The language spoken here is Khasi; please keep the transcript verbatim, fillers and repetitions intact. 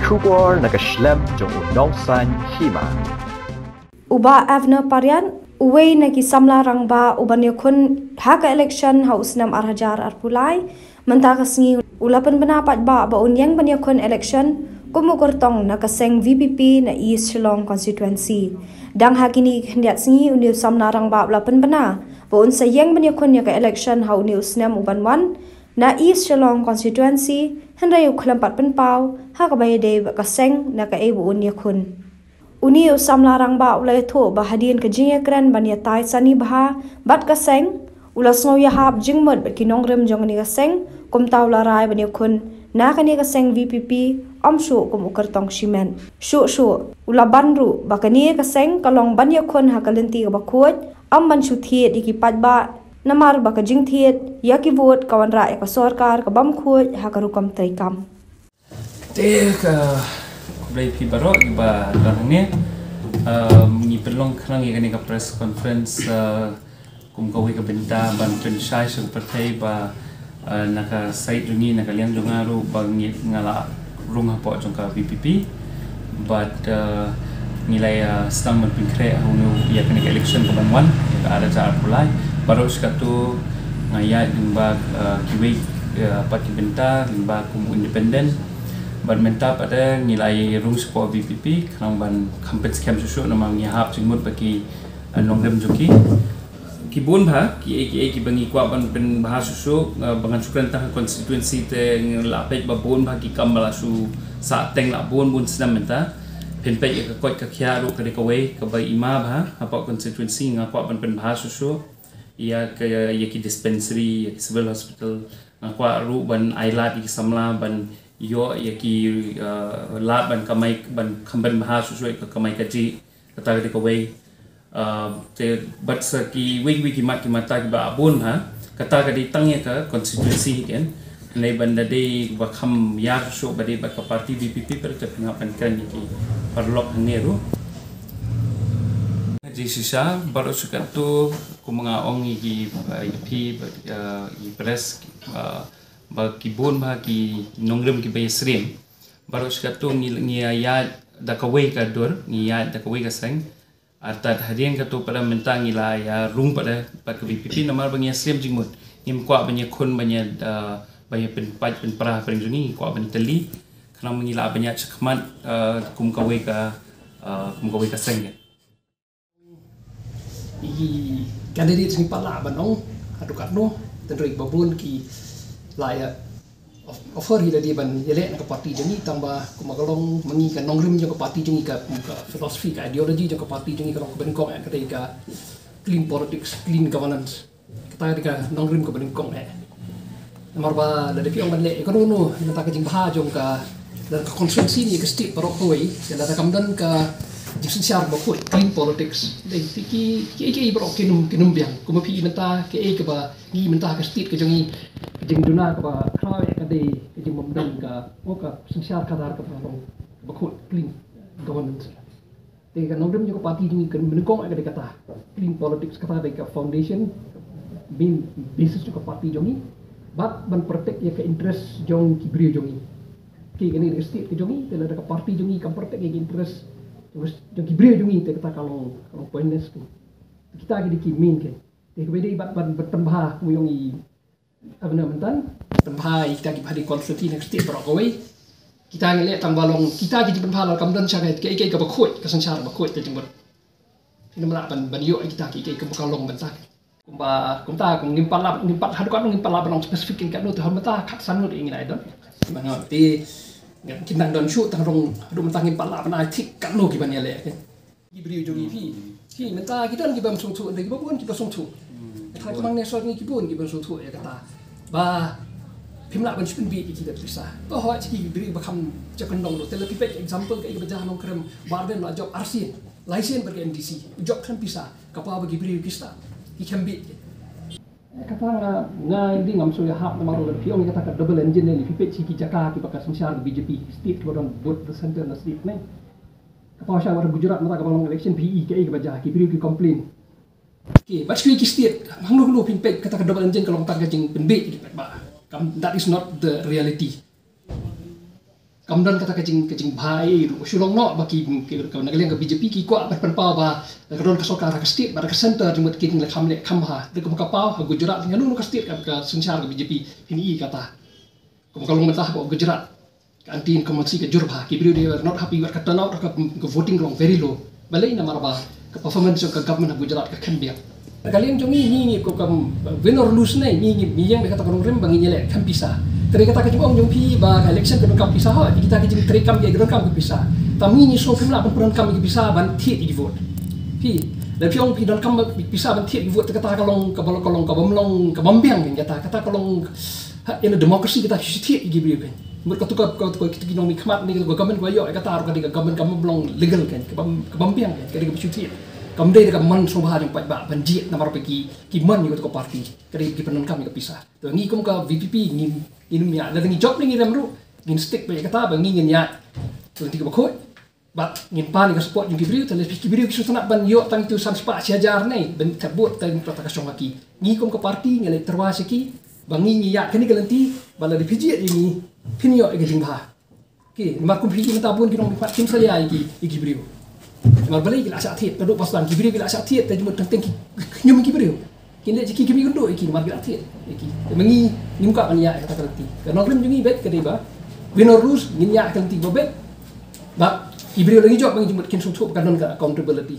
Khubor na ka shlem jong u nongsan hima. U Bah Avner Pariat, uwei na ki samla rangbah uban ïakhun ha ka election ha u snem ar hajar arphew lai, mynta ka sngi u la pynbna paidbah ba un ïeng ban ïakhun election kum u kyrtong na ka seng V P P na East Shillong Constituency. Dang ha kine ki khyndiat sngi une u samla rangbah u la pynbna ba un sa ïeng ban ïakhun ïa ka election ha une u snem uban wan na East Shillong Constituency, hynrei u khlem pat pynpaw ha kaba ïadei bad ka seng na kaei ba un ïakhun. Une u samla rangbah u la ïathuh ba hadien ka jingïakren ban ïatai sani bha bad ka seng, u la sngew ïahap jingmut bad ki nongrim jong kane ka seng, kumta u la rai ban ïakhun na kane ka seng V P P, ym shuh kum u kyrtong shimet. Shuh shuh, u la ban ruh ba kane ka seng ka long ban ïakhun ha ka lynti kaba khuid, ym ban shu thied ïa ki paidbah, namar ba ka jingthied ïa ki vote ka wanrah ïa ka sorkar ka bym khuid ha ka rukom treikam. Te ka, khublei phi baroh kiba don hangne. Um, ngi pynlong khnang ïa kane ka press conference, uh, kum kawei ka bynta ban pynshai sha ka pyrthei ba, uh, na ka side jong ngi, na ka liang jong nga ruh ba ngi, nga la rung hapoh jong ka V P P. Bad, uh, ngi la ïa sdang ban pynkhreh ha une ïa kane ka election kaban wan, ïa ka ar hajar arphew lai. Baroh shi katto nga ïaid lyngba, uh, kiwei, uh, pat ki bynta, lyngba kum u independent. Bad mynta pat de ngi la ïa rung shapoh V P P, khnang ban kham pynskhem shuh shuh namar ngi hap jingmut ba ki, uh, nongrim jong ki. Ki bun bha, kiei kiei kiba ngi kwah ban pynbha shuh shuh, uh, ba ngan shu kren tang ha constituency te ngi la peit ba bun bha ki kam ba la shu sah teng la bun bun snem mynta. Phin peit ïa ka koit ka khiah ruh ka dei kawei kaba ima bha hapoh constituency, nga kwah ban pynbha shuh shuh ïa ka, ïa ki dispensary, ïa ki civil hospital, nga kwah ruh ban ai lad ïa ki samla ban ïoh ïa ki, uh, lad ban kamai, ban kham pynbha shuh shuh ïa ka kamai kajih. Kata ka dei kawei. Uh, te bad sa kiwei kiwei ki mat ki mata kiba bun ha. Kata ka dei tang ïa ka constituency hi ken. Hynrei ban da dei ba kham ïar shuh ba dei bad ka party V P P pat te phin hap ban kren ïa ki paralok hangne ruh. Jingshisha baroh shi katto, kum nga ong ïa ki, uh, ïa phi, uh, ïa press, uh, ba ki bun bha ki nongrim kiba ïasyriem. Baroh shi katto ngi, ngi ïaid da kawei ka dur, ngi ïaid da kawei ka seng. Artat hadien katto pat de mynta ngi la ïa rung pat de bad ka V P P namar ba ngi ïasyriem jingmut. Ngim kwah ban ïakhun ban ïa, uh, ban ïa pynpait pynpra hapdeng jong ngi, ngi kwah ban ïatylli. Khnang ba ngi lah ban ïaid shakhmat, uh, kum kawei ka, uh, kum kawei ka seng. Ïa ki candidate ngi pat lah ban ong haduh katno, tang ba bun ki la ïa of-, offer hi lade ban ïaleh na ka party jong ngi, tang ba kumba ka long ma ngi ka nongrim jong ka party jong ngi, ka, ka philosophy, ka ideology jong ka party jong ngi ka long kaba nyngkong eh ka dei ka clean politics, clean governance. Kata ka dei ka nongrim kaba nyngkong eh. Namar ba lada phi ong ban leh ïa kano kano na ka bynta ka jingbha jong ka, lada ka constituency ne ka state baroh kawei, lada kam don ka jingsynshar bakhuid, clean politics, dei ki, ki, ki, ki baroh kin ym, kin ym biang. Kumba phi mynta kaei kaba ngi mynta ka state ka jong ngi, ka jingduna kaba khraw eh ka dei ka jingbym don ka, oh, ka synshar khadar kaba long bakhuid, clean governance. Te ka nongrim jong ka party jong ngi kaba nyngkong eh ka dei kata, clean politics, kata ka dei ka foundation, main basis jong ka party jong ngi. Bad ban protect ïa ka interest jong ki briew jong ngi. Ki, kane ka state ka jong ngi, te lada ka party jong ngi kam protect ïa ka interest jong ki briew jong ngi, te kata ka long, ka long pointless ki. Kita ki dei ki main ki. Te kaba dei ban, ban, ban pynbha kumba ong i Avner mynta, pynbha ïa kita kiba ha ki constituency na ka state baroh kawei. Kita ngi leh tang ba long kita ki jingpynbha, lada kam don sha ka, kaei kaei kaba khuid, ka synshar bakhuid te jingmut. Ngim lah ban, ban ïoh ïa kita kiei kiei kaba ka long mynta. Kumba, kumta, kum ngim pat lah, ngim pat, haduh katno ngim pat lah ban ong specific ïa katno te, haduh mynta khatsan ngut ïa ngi la ïa don. Ba nga te, ngan, kin nang don shuh tang rong, haduh mynta ngim pat lah ban ai thik katno ki ban ïaleh, okay? Ki briew jong ngi phi. Phi mynta ki don ki bym sngewthuh, don ki bym, ki bym sngewthuh. Kata ka mang ne sor ngi ki bun ki bym sngewthuh ïa kata. Ba phim lah ban shu pynbit ïa ki da pisa. Ba hoi ki briew ba kham jop kyndong ruh. Te lada phi peit example ka ïa ba jah Nongkrem, Bah Ardent la jop arsien, laisien bad ka M D C. Jop khlem pisa. Ka paw ba ki briew ki stad, ki khlem bit. Kata nga, nga ïa ding ngam sngewthuh ïahap namar lada phi ong ïa kata ka double engine ne, phi peit shi ki jaka kiba ka synshar ka B J P, state kiba don both the center na state ne. Ka paw sha wat Gujarat mynta kaba long election phi i kaei kaba jia, ki briew ki complain. Ki, bad shu ki state, hangno hangno phin peit kata ka double engine ka long tang ka jingpynbit ki peit ba. Kam, that is not the reality. Ka Ym don kata ka jing, ka jingbha ei ruh, shu long noh ba ki, ki, ka, na ka liang ka B J P ki kwah ban pynpaw ba ka don ka sorkar ha ka state bad ha ka centre, jingmut ki dang la kham leh kham bha. Da kumba ka paw ha Gujarat, ha kano kano ka state ka, ka synshar ka B J P, phin ïohi kata. Kumba ka long mynta ha Gujarat, ka anti incumbency ka jur bha, ki briew they were not happy, bad ka turnout, ka, ka voting ka long very low. Balei? Namar ba ka performance jong ka government ha Gujarat ka khem biang. Ka liang jong ngi, ngi, ngi ko kam win or lose ne, ngi, ngi, ngi ïeng bad kata ka nongrim ba ngin ïaleh kham pisa. Te kata ka jingong jong phi ba ka election ka donkam pisa, ha, kita ki jingtrei kam ka donkam ka pisa. Tang ngi, ngi sngew phim lah ban pyndonkam ka pisa ban thied ïa ki vote. Phi, lada phi ong phi donkam pisa ban thied ïa ki vote, te kata ka long, ka ba long, ka long, ka bym long, ka bym biang, kata, kata ka long, ha, in a democracy kata shu thied ïa ki briew kan. Mut katu ka, katu ka, katu ki nongmihkhmat ne, katu ka government ka ïoh, kata ruh ka dei ka government ka bym long legal kan, ka bym, ka bym biang kan, ka dei kaba shu thied. Kam dei da ka mon sngewbha jong paidbah ban jied namar ba ki, ki mon ïa katu ka party, ka dei ki pyndonkam ïa ka pisa. To ngi kum ka V P P ngin, ngin ym ïa, lada ngi jop ne ngi rem ruh, ngin stick beit ïa kata ba ngi ngin ïa, to ngi kaba khuid. Bad ngin pan ïa ka support jong ki briew, te lada ki briew ki sngewtynnat ban ïoh tang itu san spah shi hajar ne, ban thep vote, te kata ka shong ha ki. Ngi kum ka party ngi la tyrwa sha ki ba ngi ngi ïaid kane ka lynti, ba lada phi jied ïa ngi phin ïoh ïa ka jingbha. Ki, namar kum phi mynta bun ki nongmihkhmat kim salia ïa ki, ïa ki briew. Namar balei ki la shah thied, naduh ba sdang ki briew ki la shah thied, te jingmut teng teng ki khñium ïa ki briew. Kin leh jingki, kim ïakynduh ïa ki namar ki la thied ïa ki. Te ma ngi ngim kwah ban ïaid ha kata ka lynti. Ka nongrim jong ngi beit ka dei ba win or lose ngin ïaid ha ka lynti ba beit. Ba ki briew la ngi jop ba ngi jingmut kin sngewthuh ba ka don ka accountability.